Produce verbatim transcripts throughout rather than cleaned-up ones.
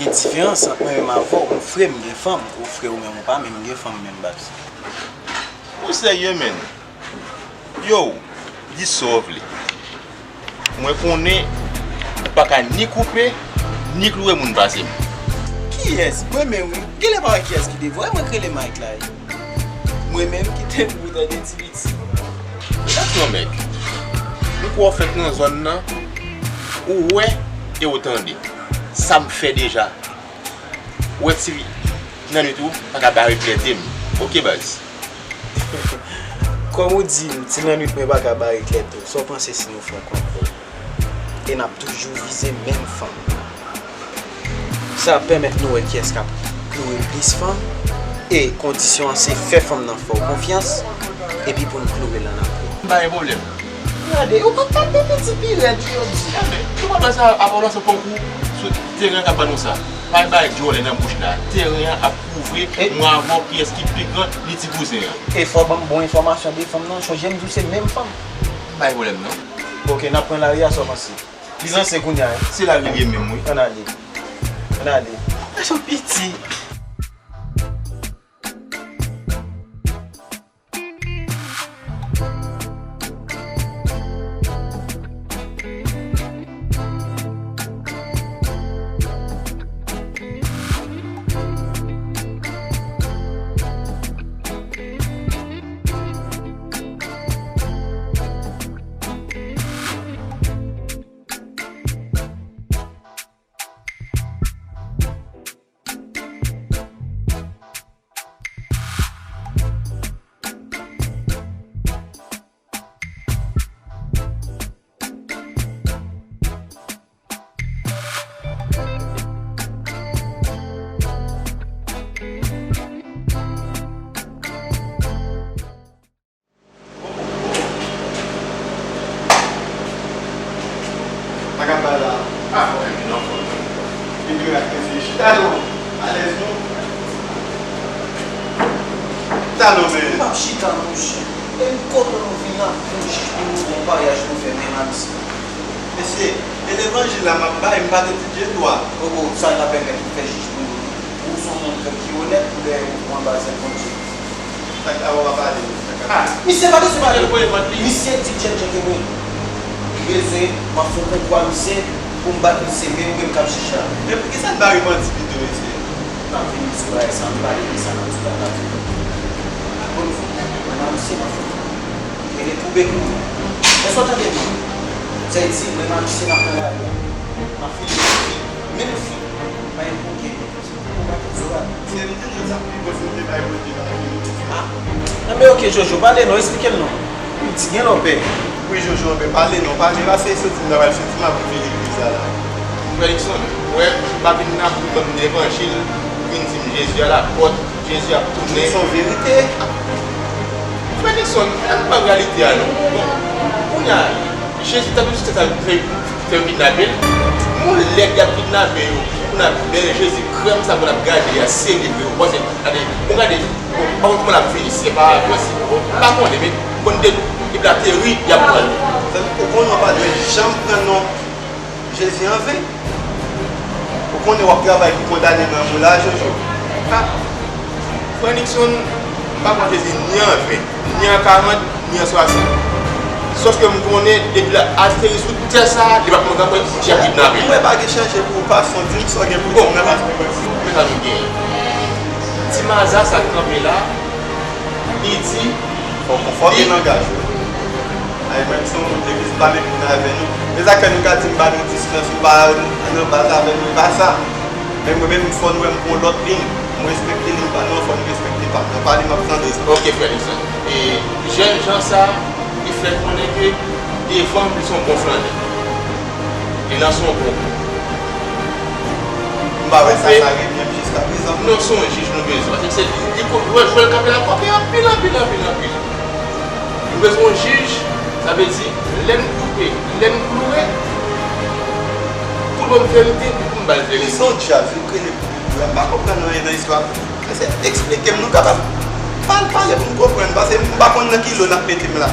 Gen diferans ant mwen menm avè w, m fre m gen fanm, ou fre ou menm ou pa menm gen fanm menm baz. Ou serye, menn? Yo, di sa w vle. Mwen konnen ou pa ka ni koupe, ni kloure moun pase m. Kiyès? Mwen menm wi. Genlè pa wè kiyès ki devan. E mwen k rele Mike la wi. Mwen menm ki te pou tande ti piti. Gad yon nèg. M kwè w fèt nan zòn nan. Ou wè e ou tande. Sa m fè deja. Ou wè ti nannwit ou pa ka bare klète m. Oke baz. Kòm ou di m, ti nannwit mwen pa ka bare klète w. Sa w panse si nou fè yon konplo? E n ap toujou vize menm fanm. Sa ap pèmèt nou wè kiyès k ap kloure plis fanm. E kondisyon an se fè fanm nan fè w konfyans, epi pou n kloure l annapre. M pa gen pwoblèm. Gade, ou konn gade piti pirèt jodi a, men. Ou konn wè sa ap lanse konkou sou teren k ap ban nou sa. Pa gen bagay djòlè nan bouch la. Teren an ap pwouve mwen avè w kiyès ki pi gran, ni ti kouzen an. E fò w ban m bon enfòmasyon de fanm nan, chonje m di w se menm fanm. Pa gen pwoblèm non. Ok, n ap pran lari a, sa w panse? Li lanse kounye a wi. Se lari li ye menm wi. Ann ale. Ann ale. Gason piti. Sa k ap bay la? Ah, mwen menm nan fòm. Epi rat mesye, chita non. Alèz non. Chita non, men. M p ap chita, monchè. E kote nou vin la pou jij pou nou bon paryaj nou fè menm ak sa. Mesye, e levanjil la m ap bay, m pa t etidye dwa. Oh, oh, sa ka pèmèt ou fè jij pou nou. Ou se yon moun ki onèt, ou dèyè ou anba zèl Bondye. Sa k ap pale, sa k ap pale. Misye pa bezwen pale. Misye di Djèdjè ke mwen. Li bezwen m ap fè yon konkou a misye pou m bat misye, men ou menm k ap jij la. Men poukisa n pa repanti pito, mesye? N ap vini sou bagay sa, m pale de sa nan tout bagay. Bon, mwen nan misye, m ap fè. Rele koube kou. Èske w tande m? Sa vle di, mwen nan misye, n ap nan lari a. M ap fini, menm fi, pa gen koke. Enben oke Jojo, pale non, esplike l non. Li di gen lòbèy. Wi Jojo, enben pale non, pale, pase soti m ta pral soti, m ap rive legliz la la. Frè Nixon, ou wè, m pa vin la pou bann levanjil, vin di m Jezi a lapòt, Jezi ap tounen. Se yon verite. Frè Nixon, ann pran reyalite a non. Bon, kounye a, Jezi t ap jis fè sa, fè, fè yo kidnape l. Yon lè y ap kidnape yo, pou n ap bèl Jezi krèm sa pou n ap gade a, serye vre. Ou panse, gade, ou gade, bon, pa konn kòman l ap fini, se pa posib. M pa konnen, men, konn de, Bib la te ri, y ap pran l. Ou konnen w pa dwe janm pran non Jezi an ven. Ou konnen w ap travay pou kondane nanm ou la, Jojo. Ha! Frè Nixon, m pa pran Jezi ni an ven, ni an karant, ni an swasant. Sòske m konnen depi l ateri sou tè sa a, li p ap monte ankò, y ap kidnape l. Mwen pa gen chanje pou ou, pa fon, di m sa w gen pou di m nan, pa fon. Men sa nou genyen. Ti Maza sa k kanpe la, li di. Fò w konfòme langaj ou. Ay, menm si yon moun legliz pa menm vin avè nou. Men sa k fè nou ka di m ba nou distans, nou pa al nan baz avè nou, e pa sa. Men mwen menm, fò nou wè m pran yon lòt liy. M respekte liy pa nou an, fò nou respekte pa m nan. Pale, m ap tande. Ok, frè Nixon. E jèn jan sa, li fè konnen ke devan m, li se yon bon flannè. Li lanse yon konkou. M pa wè sa ka revyen jiskaprezan. Non, se yon jij nou bezwen. Paske se li, li ko-, jwèt jwèt kanpe la kanpe anpil, anpil, anpil, anpil. Nou bezwen yon jij, sa vle di, lè n koupe, lè n kloure, pou l ban m verite, pou m ba l verite. Se yon djaz, li kreye pou li. M pa konprann anyen nan istwa. Mesye, eksplike m, nou kapab pale, pale pou m konprann, paske m pa konn nan ki lo n ap mete m la.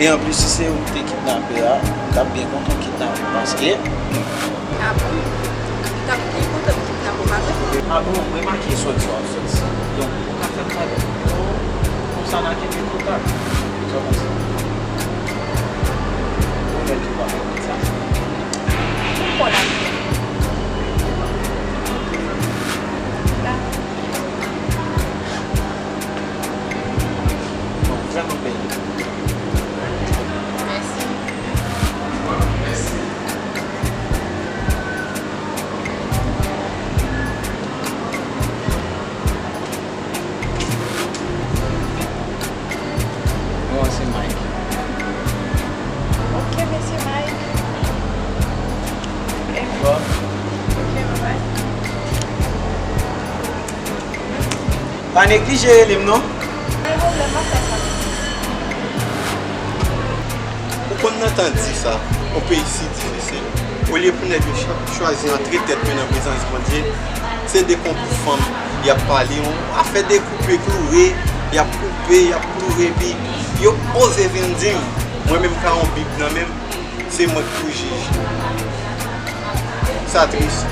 E anplis, si se ou ki te kidnape a, m t ap byen kontan w kidnape m, paske... A bon? Ou t ap byen kontan m kidnape w, pa vre? A bon, m remake sòt sa w ap sòt sa. Donk, ou ka fè m sa, donk, konsa n a kenbe kontak. Sa w panse? Ou mèt ou pa fè m sa. Ou kò la. Bon, vrèman bèl. Mèsi. Non, se Mike. Ok, mesye Mike. Bon. Ok, bye bye. Pa neglije rele m non. Pa gen pwoblèm, m ap fè sa. Ou konn nan tan di sa, yon peyi si difisil. Olye pou nèg yo chwa- chwazi antre tèt yo nan prezans Bondye, se de konkou fanm y ap pale, yon afè de koupe kloure, y ap koupe, y ap kloure, epi yo oze vin di m, mwen menm ka yon Bib nan men m, se mwen k pou jij. Sa tris.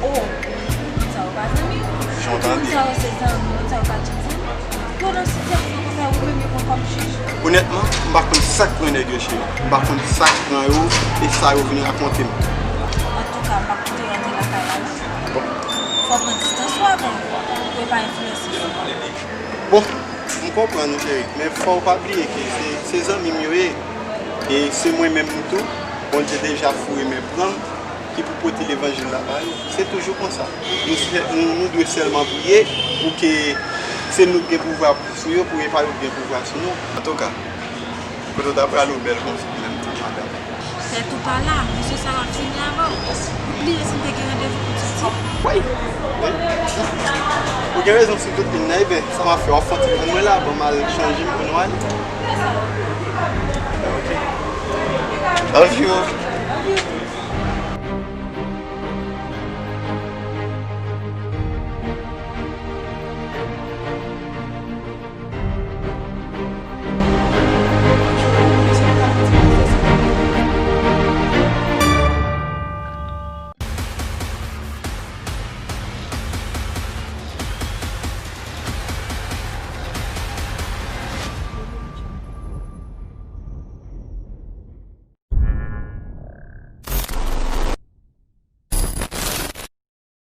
Oh, moun sa yo pa zanmi w. Jan w tande. Moun sa yo se zanmi w, moun sa yo pa janm zanmi w. Yo nan sitiyasyon konsa, ou menm yo pran kòm jij. Onètman, m pa konn sa k pran nèg yo, cheri. M pa konn sa k pran yo e sa yo vin rakonte m. Antouka, m p ap kite yo antre lakay la, non. Bon. Fò w pran distans ou avè yo, pou yo pa enfliyanse w. Bon, m konprann ou, cheri, men fò w pa bliye ke se, se zanmi m yo ye. E se mwen menm tou, Bondye deja foure men pran m ki pou pote levanjil la ba yo. Se toujou konsa. Nou, sè- nou, nou dwe sèlman priye pou ke se nou k gen pouvwa sou yo, pou e pa yo k gen pouvwa sou nou. Antouka, kote w ta prale w bèl konsa menm tou, madanm. Tèt ou pa la, mesye sa w ap fini avè w. Ou bliye si n te gen randevou pou Titi? Wi. Wi. Ou gen rezon sou tout liy nan, ebyen, sa m ap fè, w ap fè yon ti tann mwen la, ban m al chanje m pou nou ale. Ok. Love you.